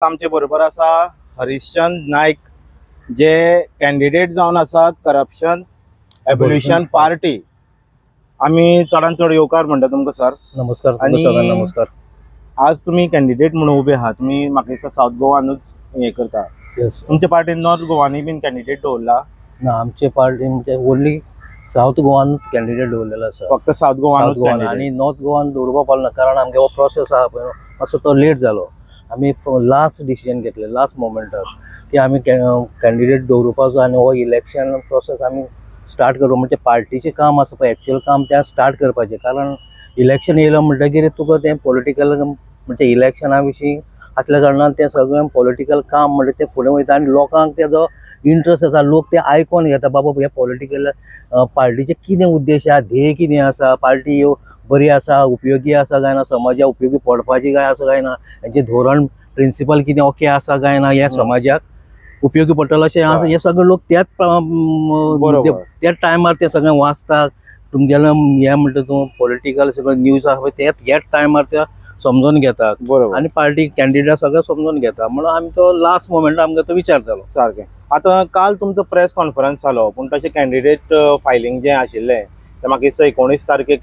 आमचे बरोबर आसा हरिश्चंद नायक, जे कॅन्डिडेट जावन आसा करप्शन एबोल्युशन पार्टी. आमी चडान चड येवकार म्हणटा तुमकां सर. नमस्कार आणि नमस्कार. आज तुमी कॅन्डिडेट म्हणून उबे आहात, तुमी म्हाका दिसता सावथ गोवानूच हें करता. तुमच्या पार्टीन नॉर्थ गोवानूय बीन कॅन्डिडेट दवरला ना? आमचे पार्टी म्हणजे ओन्ली सावथ गोवान कॅन्डिडेट दवरलेलो आसा, फक्त सावथ गोवान आनी नॉर्थ गोवान दवरपा पावलो ना, कारण आमगे हो प्रोसेस आहा पळय मातसो तो लेट जालो. आमी लास्ट डिसिजन घेतले लास्ट मोमेंटाक की आमी कॅन्डिडेट दवरुपाचो आनी हो इलेक्शन प्रोसेस आमी स्टार्ट करूं. म्हणजे पार्टीचें काम आसा पळय एक्चुअल काम तें स्टार्ट करपाचें, कारण इलेक्शन येयलो म्हणटगीर तुका तें पॉलिटिकल म्हणजे इलेक्शना विशीं आसल्या कारणान तें सगळें पॉलिटिकल काम म्हणजे तें फुडें वयता आनी लोकांक तेजो इंट्रस्ट आसा, लोक ते आयकोन घेता बाबा हे पॉलिटिकल पार्टीचे कितें उद्देश आसा, ध्येय कितें आसा, पार्टी बरी आसा, उपयोगी आसा काय ना, समाजाक उपयोगी पडपाची काय आसा काय ना, हेंचें धोरण प्रिंसिपल कितें ओके आसा काय ना, ह्या समाजाक उपयोगी पडटलो अशें हे सगळे लोक त्याच त्याच टायमार ते सगळें वाचतात. तुमगेलें हें म्हणटा तूं पॉलिटिकल सगळें न्यूज आसा पळय त्याच ह्याच टायमार ते समजून घेतात बरोबर, आनी पार्टी कॅन्डिडेट सगळें समजून घेता. म्हणून आमी तो लास्ट मोमेंट आमकां तो विचार जालो. सारकें. आतां काल तुमचो प्रेस कॉन्फरन्स जालो, पूण तशें कॅन्डिडेट फायलींग जें आशिल्लें तें म्हाका दिसता 19 तारखेक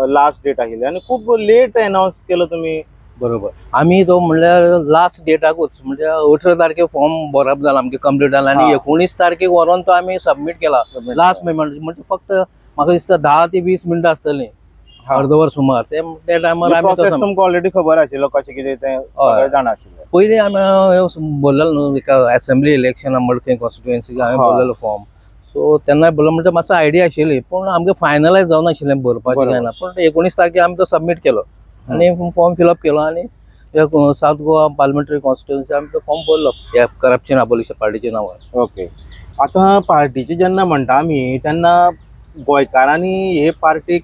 लास्ट डेट आशिल्ली आनी खूब लेट अनावन्स केलो तुमी. बरोबर, आमी तो म्हणल्यार लास्ट डेटाकूच म्हणजे 18 तारखेक फॉर्म भरप जाला आमगे, कंप्लीट जाला आनी 19 तारखेक व्हरोन तो आमी सबमीट केला लास्ट मोमेंट. म्हणजे फक्त म्हाका दिसता 10 ते 20 मिनटां आसतलीं, अर्दवर सुमार त्या टायमार आमी तुमकां ऑलरेडी खबर आशिल्लो कशें कितें तें जाणा आशिल्लें. पयलीं आमी भरलेलो न्हू एका एसेंब्ली इलेक्शन मडकय कॉन्स्टिट्युएन्सीक हांवें भरलेलो फॉर्म, सो तेन्ना भरलो म्हणजे मातसो आयडिया आशिल्ली, पूण आमकां फायनलायज जावनाशिल्लें भरपाचें काय ना. पूण 19 तारखेक आमी तो सबमीट केलो आनी फॉर्म फिलअप केलो आनी सावथ गोवा पार्लमेंटरी कॉन्स्टिट्युएन्सी आमी तो फॉर्म भरलो ह्या करप्शन अबोलिशन पार्टीच्या नांवान. ओके, आतां पार्टीचे जेन्ना म्हणटा आमी तेन्ना गोंयकारांनी हे पार्टीक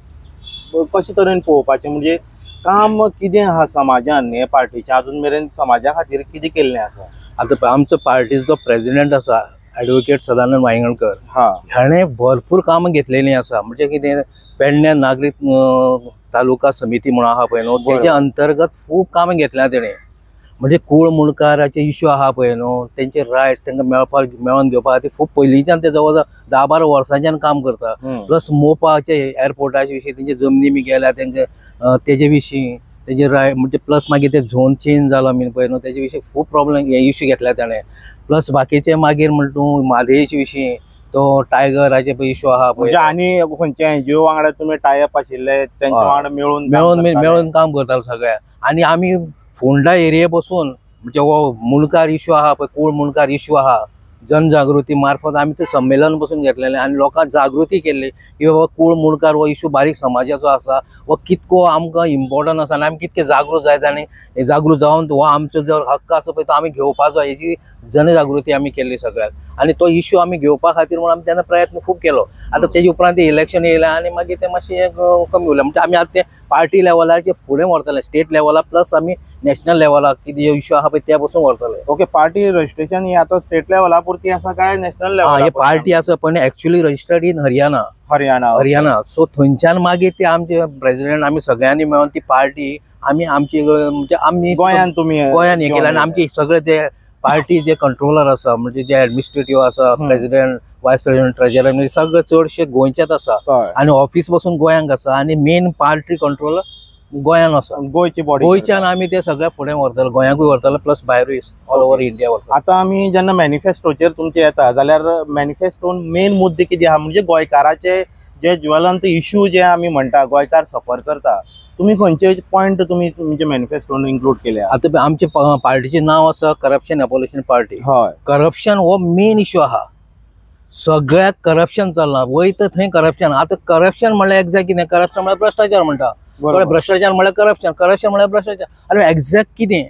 कशे तरेन पळोवपाचें, म्हणजे काम कितें आहा समाजान हे पार्टीचें, आजून मेरेन समाजा खातीर कितें केल्लें आसा? आतां आमचो पार्टीचो प्रेजिडेंट आसा एडवोकेट सदानंद वायंगणकर, हाणें भरपूर कामां घेतलेलीं आसा. म्हणजे कितें पेडण्या नागरीक तालुका समिती म्हणून आहा पळय न्हू, तेच्या अंतर्गत खूब कामां घेतल्या तेणें. म्हणजे कूळ मुणकाराचे इश्यू आहा पळय न्हू, तेंचे रायट्स तांकां मेळपाक मेळोवन घेवपा खातीर खूब पयलींच्यान ते जवळ जवळ 10-12 वर्सांच्यान काम करता. प्लस मोपाचे एअरपोर्टाचे विशीं तेंचे जमनी बी गेल्या तेंकां तेजे विशीं तेजे रायट म्हणजे प्लस मागीर ते झोन चेंज जाला बीन पळय न्हू तेजे विशीं खूब प्रॉब्लम हे इश्यू घेतल्या तेणें. प्लस बाकीचे मागीर म्हणटा तूं म्हादेश विशीं तो टायगराचे पळय इश्यू आहा पळय, आनी खंयचे एनजीओ वांगडा तुमी टायअप आशिल्ले तेंच्या वांगडा मेळून मेळून मेळून काम करताले सगळ्या. आनी आमी फोंडा एरिये पासून म्हणजे हो मुणकार इश्यू आहा पळय, कूळ मुणकार इश्यू आहा, जनजागृती मार्फत आमी ते संमेलन पसून घेतलेलें आनी लोकांक जागृती केल्ली की बाबा कूळ मुणकार हो इश्यू बारीक समाजाचो आसा, हो कितको आमकां इम्पोर्टंट आसा आनी आमी कितके जागृत जायत आनी जागृत जावन हो आमचो जो हक्क आसा पळय तो आमी घेवपाचो, हेजी जनजागृती आमी केल्ली सगळ्याक. आनी तो इश्यू आमी घेवपा खातीर म्हणून आमी तेन्ना प्रयत्न खूब केलो. आतां तेजे उपरांत इलेक्शन येयलें आनी मागीर तें मातशें कमी उरलें. म्हणजे आमी आतां ते पार्टी लेवलार फुडें व्हरतले, स्टेट लेवलार प्लस आमी नॅशनल लेवलाक कितें इश्यू आहा पळय त्या पसून व्हरतले. ओके, पार्टी रजिस्ट्रेशन ही आतां स्टेट लेवला पुरती आसा काय नॅशनल लेवल? ही पार्टी आसा पण actually registered in Haryana. Haryana, Haryana. So थंयच्यान मागीर ते आमचे प्रेजिडेंट आमी सगळ्यांनी मेळून ती पार्टी आमी आमची म्हणजे आमी गोंयान तुमी गोंयान हें केलें आनी आमचे सगळे ते पार्टी जे कंट्रोलर आसा म्हणजे जे एडमिनिस्ट्रेटीव आसा, प्रेजिडेंट, वायस प्रेजिडेंट, ट्रेजरर, म्हणजे सगळे चडशे गोंयचेच आसा आनी ऑफिस बसून गोंयांक आसा आनी मेन पार्टी कंट्रोलर गोंयान आसा, गोंयची बॉडी. गोंयच्यान आमी ते सगळे फुडें व्हरतले, गोंयांकूय व्हरतले प्लस भायरूय ऑल ओवर इंडिया व्हरतले. आतां आमी जेन्ना मॅनिफेस्टोचेर तुमचे येता जाल्यार मॅनिफेस्टोन मेन मुद्दे कितें आहा, म्हणजे गोंयकाराचे जे ज्वलंत इश्यू जे आमी म्हणटा गोंयकार सफर करता, तुमी खंयचे पॉयंट तुमी तुमच्या मॅनिफेस्टोन इन्क्लूड केल्या? आतां आमचे पार्टीचें नांव आसा करप्शन एबोलिशन पार्टी. हय, करप्शन हो मेन इश्यू आहा, सगळ्याक करप्शन चल्लां, वयता थंय करप्शन. आतां करप्शन म्हणल्यार एग्जॅक्ट कितें? करप्शन म्हणल्यार भ्रश्टाचार म्हणटा, भ्रश्टाचार म्हणल्यार करप्शन, करप्शन म्हणल्यार भ्रश्टाचार. आनी एग्जॅक्ट कितें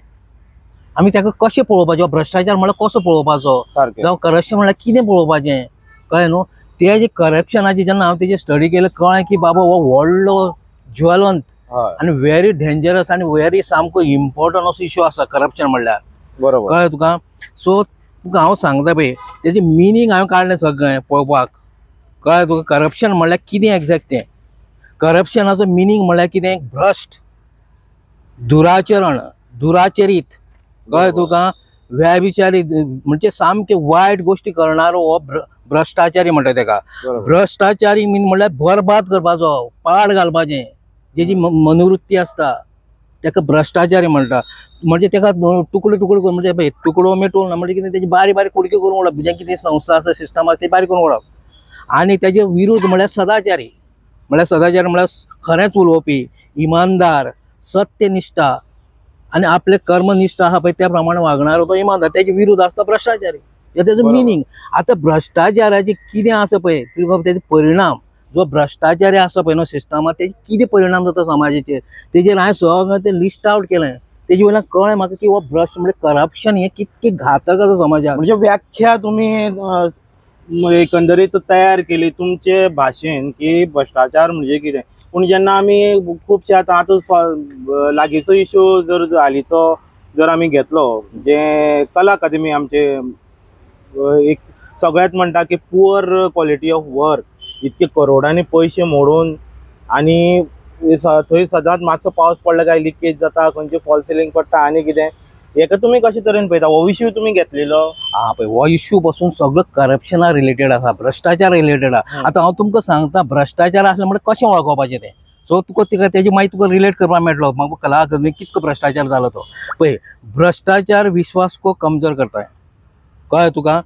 आमी ताका कशें पळोवपाचें? भ्रश्टाचार म्हणल्यार कसो पळोवपाचो जावं करप्शन म्हणल्यार कितें पळोवपाचें, कळ्ळें न्हू? ते जे करप्शनाचे जेन्ना हांव तेजे स्टडी केले कळ्ळें की बाबा हो व्हडलो ज्वलंत आनी व्हेरी डेंजरस आनी व्हेरी सामको इम्पोर्टंट असो इश्यू आसा करप्शन म्हणल्यार. बरोबर, कळ्ळें तुका? सो तुका हांव सांगता पळय तेजें मिनींग हांवें काडलें सगळें पळोवपाक, कळ्ळें तुका? करप्शन म्हणल्यार कितें एग्जॅक्ट तें? करप्शनाचो मिनींग म्हणल्यार कितें? भ्रश्ट, दुराचरण, दुराचरीत, कळ्ळें तुका? व्यभिचारी म्हणजे सामके वायट गोष्टी करणारो हो भ्रष्टाचारी म्हणटा तेका. भ्रष्टाचारी मीन म्हणल्यार बरबाद करपाचो, पाड घालपाचें जेजी मनोवृत्ती आसता तेका भ्रष्टाचारी म्हणटा. म्हणजे तेका तुकडे तुकडे करून, म्हणजे पळय तुकडो मेटोल ना म्हणजे कितें तेजी बारीक बारीक कुडके करून उडप, जें कितें संस्था आसा सिस्टम आसा ती बारीक करून उडप. आनी तेजे विरुद्ध म्हळ्यार सदाचारी, म्हळ्यार सदाचारी म्हळ्यार खरेंच उलोवपी, इमानदार, सत्यनिष्ठा आनी आपले कर्मनिष्ठा आहा पळय त्या प्रमाणे वागणारो तो इमानदार. तेजे विरुद्ध आसता भ्रष्टाचारी. हे तेजो मिनींग. आतां भ्रष्टाचाराचे कितें आसा पळय तुका तेजे परिणाम, जो भ्रष्टाचारी आसा पळय न्हू सिस्टमात तेजे कितें परिणाम जाता समाजाचेर तेजेर हांवें सगळें तें लिस्ट आवट केलें. तेजे वयल्यान कळ्ळें म्हाका की हो भ्रश्ट म्हणजे करप्शन हें कितकें घातक आसा समाजाक. म्हणजे व्याख्या तुमी एकंदरीत तयार केली तुमचे भाशेन की भ्रष्टाचार म्हणजे कितें. पूण जेन्ना आमी खुबशे आतां आतां लागींचो इशू जर हालींचो जर आमी घेतलो, जे कला अकादमी आमचे एक सगळ्यात म्हणटा की पुअर क्वॉलिटी ऑफ वर्क, इतके करोडांनी पयशे मोडून आनी थंय सदांच मातसो पावस पडलो काय लिकेज जाता, खंयचे फॉल सिलींग पडटा आनी कितें. हेका तुमी कशे तरेन पळयता? हो इश्यू तुमी घेतलेलो? आं पळय हो इश्यू पासून सगळो करप्शना रिलेटेड आसा, भ्रष्टाचार रिलेटेड आसा. आतां हांव तुमकां सांगता भ्रष्टाचार आसले म्हणल्यार कशें वळखोवपाचें तें. सो तुका तिका तेजे मागीर तुका रिलेट करपाक मेळटलो म्हाका कला अकादमी कितको भ्रष्टाचार जालो तो. पळय भ्रष्टाचार विश्वास को कमजोर करता है, कळ्ळें तुका?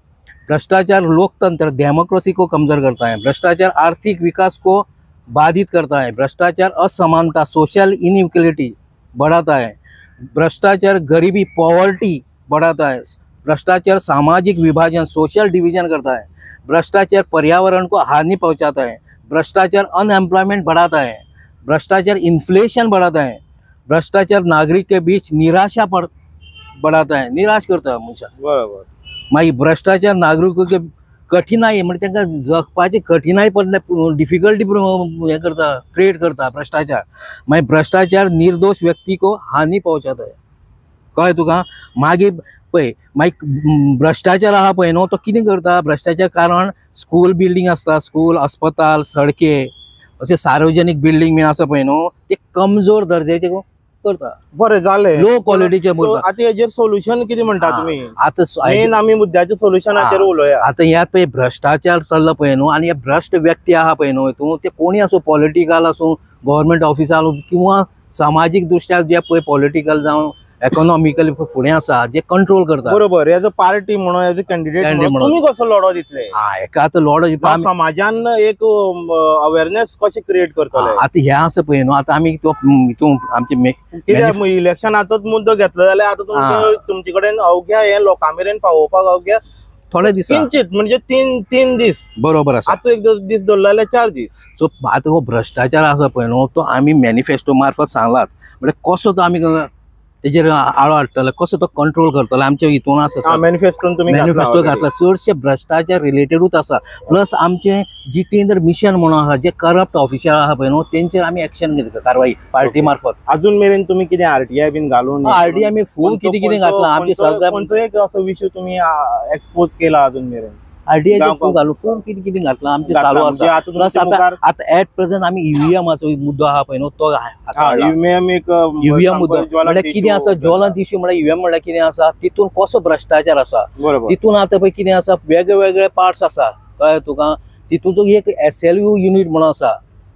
भ्रष्टाचार लोकतंत्र डेमोक्रेसी को कमजोर करता है, भ्रष्टाचार आर्थिक विकास को बाधित करता है, भ्रष्टाचार असमानता सोशल इनइक्वलिटी बढ़ाता है, भ्रष्टाचार गरीबी पॉवर्टी बढ़ाता है, भ्रष्टाचार सामाजिक विभाजन सोशल डिवीजन करता है, भ्रष्टाचार पर्यावरण को हानि पहुंचाता है, भ्रष्टाचार अनएम्प्लॉयमेंट बढ़ाता है, भ्रष्टाचार इन्फ्लेशन बढ़ाता है, भ्रष्टाचार नागरिक के बीच निराशा पर बढ़ाता है, निराश करता है मनशाक. बरोबर. मागीर भ्रष्टाचार नागरिकों के कठिनाई म्हणजे तांकां जगपाची कठिनाई पडले, डिफिकल्टी हें करता, क्रिएट करता भ्रष्टाचार. मागीर भ्रष्टाचार निर्दोष व्यक्ती को हानी पहुंचाता है, कळ्ळें तुका? मागीर पळय मागीर भ्रष्टाचार आहा पळय न्हू तो कितें करता भ्रष्टाचार, कारण स्कूल बिल्डींग आसता, स्कूल अस्पताल सडके अशे सार्वजनीक बिल्डींग बीन आसा पळय न्हू ते कमजोर दर्जाचे करता. बरें जालें, लो क्वॉलिटीचे. आतां हेजेर सोल्युशन कितें म्हणटा तुमी? आतां मेन आमी मुद्द्याच्या सोल्युशनाचेर उलोवया. आतां ह्या पळय भ्रष्टाचार चल्ला पळय न्हू आनी हे भ्रष्ट व्यक्ती आहा पळय न्हू हितून ते कोणी आसूं, पॉलिटिकल आसूं, गव्हर्मेंट ऑफिसर आसूं किंवा सामाजीक दृश्ट्या जे पळय पॉलिटिकल जावं इकॉनॉमिकली फुडें आसा जे कंट्रोल करता. बरोबर. एज अ पार्टी म्हणून, एज अ कॅन्डिडेट म्हणून तुमी कसो लढो दितले? हेका आतां लढो समाजान एक अवेरनेस कशें क्रिएट करतले? आतां हें आसा पळय न्हू आतां आमी हितून आमचे कित्याक इलेक्शनाचोच मुद्दो घेतलो जाल्यार आतां तुमचे कडेन अवघ्या हे लोकां मेरेन पावोवपाक अवघ्या थोडे दीस, किंचित म्हणजे तीन दीस. बरोबर आसा. आतां एक दीस दवरलो जाल्यार 4 दीस. सो आतां हो भ्रष्टाचार आसा पळय न्हू तो आमी मॅनिफेस्टो मार्फत सांगलात, म्हणजे कसो तो आमी तेजेर आळो हाडटले, कसो तो कंट्रोल करतले आमच्या हितून आसा. मॅनिफेस्टोन तुमी मॅनिफेस्टो घातला, चडशे भ्रष्टाचार रिलेटेडूच आसा. प्लस आमचे जितेंद्र मिशन म्हणून आसा, जे करप्ट ऑफिसर आहा पळय न्हू तेंचेर आमी एक्शन घेतला, कारवाई पार्टी मार्फत. अजून मेरेन तुमी कितें आरटीआय बीन घालून? आरटीआय आमी फूल कितें कितें घातलां. आमचे सगळे खंयचो एक असो विशय तुमी एक्सपोज केला अजून मेरेन? आरटीआय फूल घालून फूल कितें कितें घातलां आमचें चालू आसा. प्लस आतां एट प्रेझेंट आमी ईव्हीएमाचो मुद्दो आहा पळय न्हू तो ईव्हीएम मुद्दो म्हणल्यार कितें आसा, ज्वलंत इश्यू म्हणल्यार ईव्हीएम म्हणल्यार कितें आसा, तितून कसो भ्रष्टाचार आसा, तितून आतां पळय कितें आसा वेगळे वेगळे पार्ट्स आसा, कळ्ळें तुका? तितून एक SLU unit म्हणून आसा,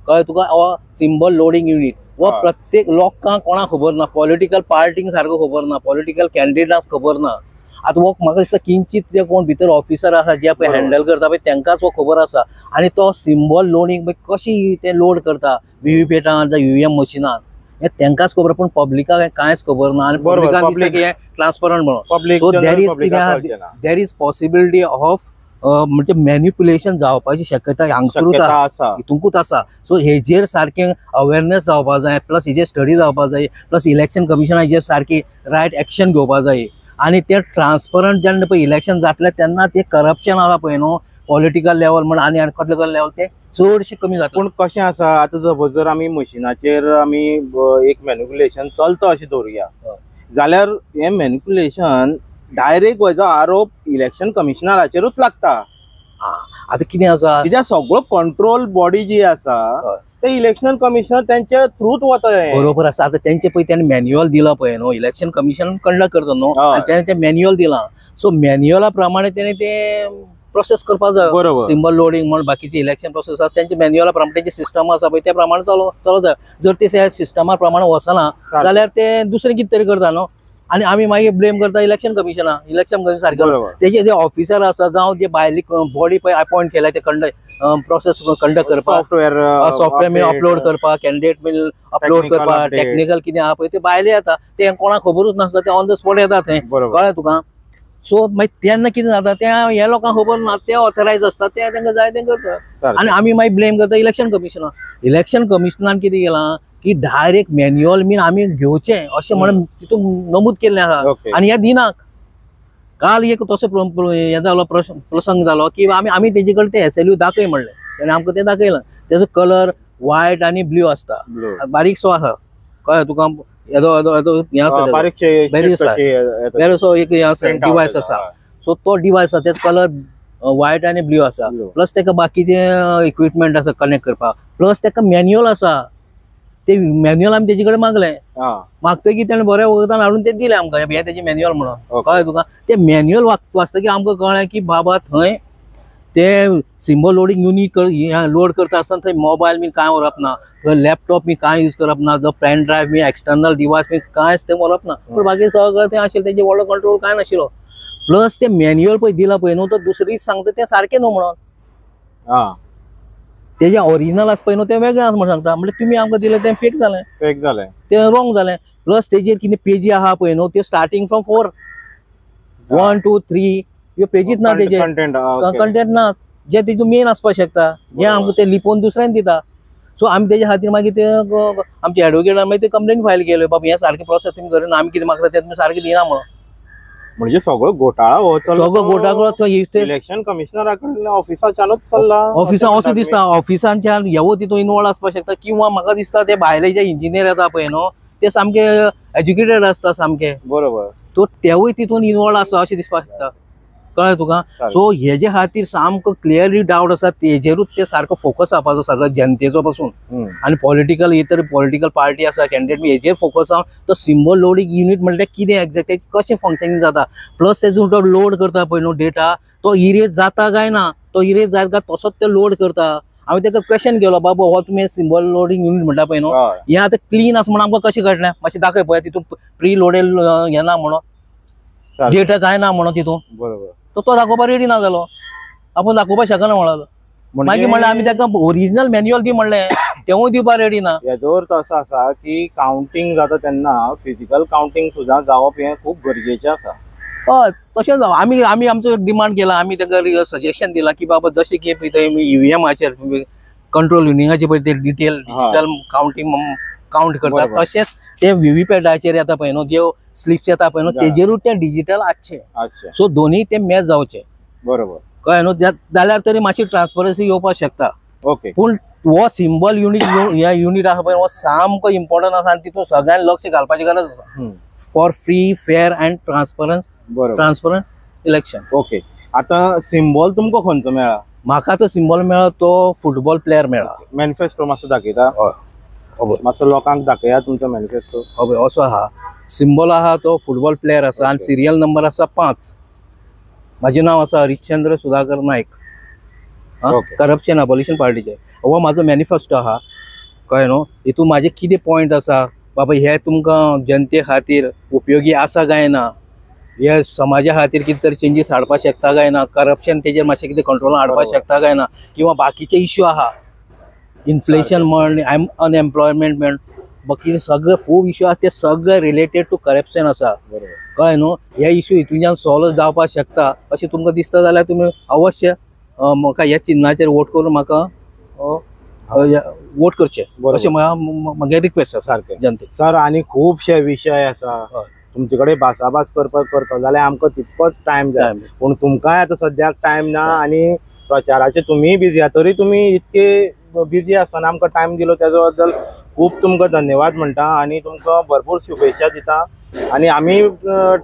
कळ्ळें तुका? हो सिंबल लोडींग युनीट हो प्रत्येक लोकांक कोणाक खबर ना, पॉलिटिकल पार्टींक सारको खबर ना, पॉलिटिकल कॅन्डिडेटांक खबर ना. आतां हो म्हाका दिसता किंचित जे कोण भितर ऑफिसर आसा जे पळय हँडल करता पळय तांकांच हो खबर आसा. आनी तो सिंबल लोडींग पळय कशी ते लोड करता व्हीव्हीपॅटान जावं ईव्हीएम मशिनान हें तांकांच खबर, पूण पब्लिकाक कांयच खबर ना. आनी पब्लिकाक दिसता की हें ट्रान्सपरंट म्हणून. सो there is कितें, there is possibility of म्हणजे मॅन्युपुलेशन जावपाची शक्यता हांगसरूच आसा, हितूंकूच आसा. सो हेजेर सारकें अवेरनेस जावपा जाय, प्लस हेजेर स्टडी जावपा जाय, प्लस इलेक्शन कमिशना हेजेर सारकी रायट एक्शन घेवपा जाय. आनी ते ट्रान्सपरंट जेन्ना पळय इलेक्शन जातलें तेन्ना ते करप्शन आसा पळय न्हू पॉलिटिकल लेवल म्हण आनी कसले कसले लेवल ते चडशें कमी जाता. पूण कशें आसा आतां सपोज जर आमी मशिनाचेर आमी एक मॅन्युपुलेशन चलता अशें दवरुया जाल्यार हें मॅन्युपुलेशन डायरेक्ट हेजो आरोप इलेक्शन कमिशनराचेरूच लागता. आतां कितें आसा, कित्याक सगळो कंट्रोल बॉडी जी आसा ते ते इलेक्शन कमिशनर त्यांच्या थ्रूच वता. बरोबर आसा. आतां तेंचे पळय तेणें मॅन्युअल दिला पळय न्हू, इलेक्शन कमिशन कंडक्ट करता न्हू, आनी तेणें तें मॅन्युअल दिलां. सो मॅन्युअला प्रमाणे तेणें तें प्रोसेस करपाक जाय. बरोबर. सिंबल लोडींग म्हण बाकीचे इलेक्शन प्रोसेस आसा तेंचे मॅन्युअला प्रमाणे तेंचे सिस्टम आसा पळय त्या प्रमाणे चलो जाय. जर ते सिस्टमा प्रमाणे वचना जाल्यार ते दुसरें कितें तरी करता न्हू, आनी आमी मागीर ब्लेम करता इलेक्शन कमिशना. इलेक्शन कमिशन सारकें तेजे जे ऑफिसर आसा जावं जे भायली बॉडी पळय अपॉयंट केल्या ते कंडक्ट प्रोसेस कंडक्ट करपाक, सॉफ्टवेअर बीन अपलोड करपाक, कॅन्डिडेट बीन अपलोड करपाक, टेक्निकल कितें आहा पळय ते भायले येता, ते कोणाक खबरूच नासता, ते ऑन the spot येता थंय. कळ्ळें तुका? सो मागीर तेन्ना कितें जाता ते ह्या लोकांक खबर ना, ते ऑथरायज आसता, ते तांकां जाय तें करता आनी आमी मागीर ब्लेम करता इलेक्शन कमिशनाक. इलेक्शन कमिशनान कितें केलां की डायरेक्ट मॅन्युअल बीन आमी घेवचें अशें म्हणून तितून नमूद केल्लें आहा आनी ह्या दिनाक. काल एक तसो हें जालो प्रसंग जालो की आमी आमी तेजे कडेन ते SLU दाखय म्हणलें, तेणें आमकां तें दाखयलां. तेजो कलर व्हायट आनी ब्लू आसता, बारीकसो आसा. कळ्ळें तुका? येदो येदो येदो हें आसा, बारीकसो एक हें आसा डिवायस आसा. सो तो डिवायस आसा तेजो कलर व्हायट आनी ब्लू आसा, प्लस तेका बाकीचे इक्विपमेंट आसा कनेक्ट करपाक, प्लस तेका मॅन्युअल आसा. ते मॅन्युअल आमी तेजे कडेन मागलें, मागतकीर तेणें बऱ्या वखदान हाडून तें दिलें आमकां, हें तेजें मॅन्युअल म्हणून. कळ्ळें तुका? तें मॅन्युअल वाचतकीर आमकां कळ्ळें की बाबा थंय ते सिंबल लोडींग युनीट लोड करता आसतना थंय मोबायल बीन कांय व्हरप ना, थंय लॅपटॉप बी कांय यूज करप ना, जो पेन ड्रायव्ह बी एक्सटर्नल डिवायस बी कांयच थंय व्हरप ना. पूण बाकी सगळें तें आशिल्लें, तेजें व्हडलो कंट्रोल कांय नाशिल्लो. प्लस ते मॅन्युअल पळय दिलां पळय न्हू, तो दुसरीच सांगता तें सारकें न्हू म्हणून, तेजें ओरिजिनल आसा पळय न्हू तें वेगळें आसा म्हण सांगता. म्हणल्यार तुमी आमकां दिलें तें फेक जालें, फेक जालें, तें रोंग जालें. प्लस तेजेर कितें पेजी आहा पळय न्हू त्यो स्टार्टींग फ्रॉम 4 1 2 3 ह्यो पेजीच ना, तेजेर कंटेंट ना, जे तेजो मेन आसपाक शकता, जे आमकां ते लिपोवन दुसऱ्यान दिता. सो आमी तेजे खातीर मागीर ते आमचे एडवोकेटान मागीर ते कंप्लेन फायल केल्यो, बाबा हें सारकें प्रोसेस तुमी करिना, आमी कितें मागता तें तुमी सारकें दिना म्हणून. म्हणजे सगळो घोटाळा हो सगळो घोटाळो थंय इलेक्शन कमिशनरा कडल्यान ऑफिसाच्यानूच चल्ला. ऑफिसान अशें दिसता, ऑफिसांच्यान येवो तितून इनवॉल्व आसपाक शकता, किंवा म्हाका दिसता ते भायले जे इंजिनियर येता पळय न्हू ते सामके एज्युकेटेड आसता सामके. बरोबर. तो तेवूय तितून इनवॉल्व आसा अशें दिसपाक शकता. कळ्ळें तुका? सो हेजे खातीर सामको क्लियरली डावट आसा, तेजेरूच ते सारको फोकस जावपाचो सगळो जनतेचो पासून, आनी पॉलिटिकल ही तर पॉलिटिकल पार्टी आसा कॅन्डिडेट हेजेर फोकस जावन तो सिंबल लोडींग युनीट म्हणल्यार कितें एग्जॅक्ट कशें फंक्शनींग जाता, प्लस तेजो तो लोड करता पळय न्हू डेटा, तो इरेज जाता काय ना, तो इरेज जायत काय तसोच ते लोड करता. हांवें ताका क्वेश्चन केलो, बाबा हो तुमी सिंबल लोडींग युनीट म्हणटा पळय न्हू, हें आतां क्लीन आसा म्हणून आमकां कशें कळटलें, मातशें दाखय पळय तितून प्री लोडेड हें ना म्हणून, डेटा काय ना म्हणून तितून. बरोबर. तो दाखोवपाक रेडी ना जालो, आपूण दाखोवपाक शकना म्हणलो. मागीर म्हणलें आमी ताका ओरिजिनल मॅन्युअल दी म्हणलें, तेवूय दिवपाक रेडी ना. हेजो अर्थ असो आसा की कावंटींग जाता तेन्ना फिजिकल कावंटींग सुद्दां जावप हें खूब गरजेचें आसा. हय, तशें जावं. आमी आमी आमचो डिमांड केला, आमी ताका सजेशन दिलां की बाबा जशें की पळय EVMाचेर कंट्रोल युनिटाचेर पळय ते डिटेल डिजिटल कावंटींग कावंट करता, तशेंच ते VVPATाचेर येता पळय न्हू, ज्यो स्लिप्स येता पळय न्हू तेजेरूच ते डिजिटल आसचें. सो दोनूय ते मॅच जावचे. बरोबर. कळ्ळें न्हू? जाल्यार तरी मातशी ट्रान्सपरन्सी येवपाक शकता. ओके. पूण हो सिंबल युनीट ह्या युनीट आसा पळय हो सामको इम्पॉर्टंट आसा आनी तितून सगळ्यांक लक्ष घालपाची गरज आसा for free fair and transparent transparent election. Okay. आतां सिंबल तुमकां खंयचो मेळ्ळा? म्हाका तो सिंबल मेळ्ळा तो फुटबॉल प्लेयर मेळ्ळा. मॅनिफेस्टो मातसो दाखयता? हय, मातसो लोकांक दाखया तुमचो मॅनिफेस्टो. हय, असो आहा सिंबल आहा तो फुटबॉल प्लेयर आसा आनी सिरियल नंबर आसा 5. म्हाजें नांव आसा हरिश्चंद्र सुधाकर नायक, करप्शन अबॉलिशन पार्टीचे. हो म्हाजो मॅनिफेस्टो आहा. कळ्ळें न्हू? हितून म्हाजे कितें पॉयंट आसा बाबा हे तुमकां जनते खातीर उपयोगी आसा काय ना, हे समाजा खातीर कितें तरी चेंजीस हाडपाक शकता काय ना, करप्शन तेजेर मातशें कितें कंट्रोलान हाडपाक शकता काय ना, किंवा बाकीचे इश्यू आहा इन्फ्लेशन म्हण, अनएम्प्लॉयमेंट म्हण, बाकी सगळे खूब इश्यू आसा ते सगळे रिलेटेड टू करप्शन आसा. कळ्ळें न्हू? हे इश्यू हितूनच्यान सॉल्व जावपाक शकता अशें तुमकां दिसता जाल्यार तुमी अवश्य म्हाका ह्या चिन्हाचेर वोट करून म्हाका वोट करचें अशें म्हागे रिक्वेस्ट आसा सारकें जनतेक. सर, आनी खुबशे विशय आसा तुमचे कडेन भासाभास करपाक करता जाल्यार आमकां तितकोच टायम जाय, पूण तुमकांय आतां सद्याक टायम ना आनी प्रचाराचे तुमीय बिजी आसा, तरी तुमी इतके बिजी आसतना आमकां टायम दिलो तेजो बद्दल खूब तुमकां धन्यवाद म्हणटा आनी तुमकां भरपूर शुभेच्छा दिता. आनी आमी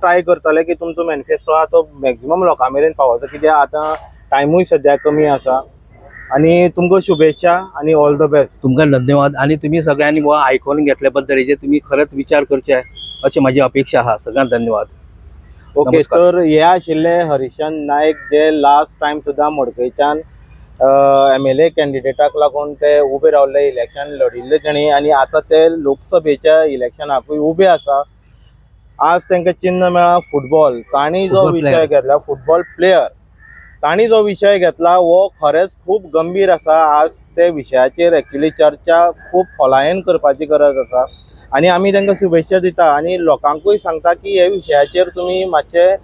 ट्राय करतले की तुमचो मॅनिफेस्टो आहा तो मॅक्झिमम लोकां मेरेन पावोवचो, कित्याक आतां टायमूय सद्याक कमी आसा. आनी तुमकां शुभेच्छा आनी ऑल the best. तुमकां धन्यवाद आनी तुमी सगळ्यांनी हो आयकून घेतल्या बद्दल हेजेर तुमी खरेंच विचार करचे अशी म्हाजी अपेक्षा आहा. सगळ्यांक धन्यवाद. ओके. नमस्कार. तर हे आशिल्ले हरिशन नायक जे लास्ट टायम सुद्दां मडकयच्यान एमएलए कॅन्डिडेटाक लागून ते उबे रावल्ले, इलेक्शन लढिल्ले तेणी आनी आतां ते लोकसभेच्या इलेक्शनाकूय उबे आसा. आज तांकां चिन्न मेळ्ळां फुटबॉल. तांणी जो फुटबॉल विशय प्लेयर. घेतला, फुटबॉल प्लेयर, तांणी जो विशय घेतला हो खरेंच खूब गंभीर आसा. आज ते विशयाचेर एक्चुली चर्चा खूब खोलायेन करपाची गरज आसा आनी आमी तांकां शुभेच्छा दिता आनी लोकांकूय सांगता की हे विशयाचेर तुमी मातशे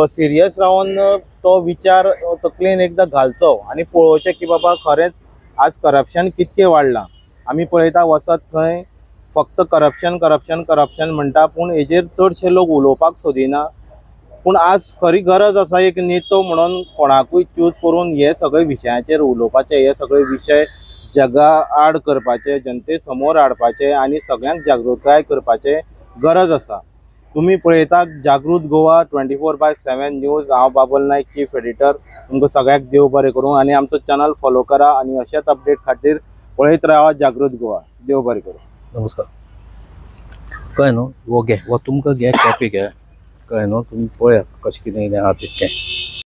सिरियस रावन तो विचार तकलेन एकदां घालचो आनी पळोवचें की बाबा खरेंच आज करप्शन कितकें वाडलां. आमी पळयता वचत थंय फक्त करप्शन करप्शन करप्शन म्हणटा, पूण हेजेर चडशे लोक उलोवपाक सोदिना. पूण आज खरी गरज आसा एक नेतो म्हणून कोणाकूय चूज करून हे सगळे विशयाचेर उलोवपाचे, हे सगळे विशय जगा आड करपाचे, जनते समोर हाडपाचे आनी सगळ्यांक जागृताय करपाचे गरज आसा. तुमी पळयतात जागृत गोवा 24/7 न्यूज. हांव बाबल नायक, चीफ एडिटर. तुमकां सगळ्यांक देव बरें करूं आनी आमचो चॅनल फॉलो करा आनी अशेच अपडेट खातीर पळयत रावा जागृत गोवा. देव बरें करूं. नमस्कार. कळ्ळें न्हू? हो घे, हो तुमकां घे, कॉपी घे. कळ्ळें न्हू? तुमी पळयात कशें कितें कितें आहा तें.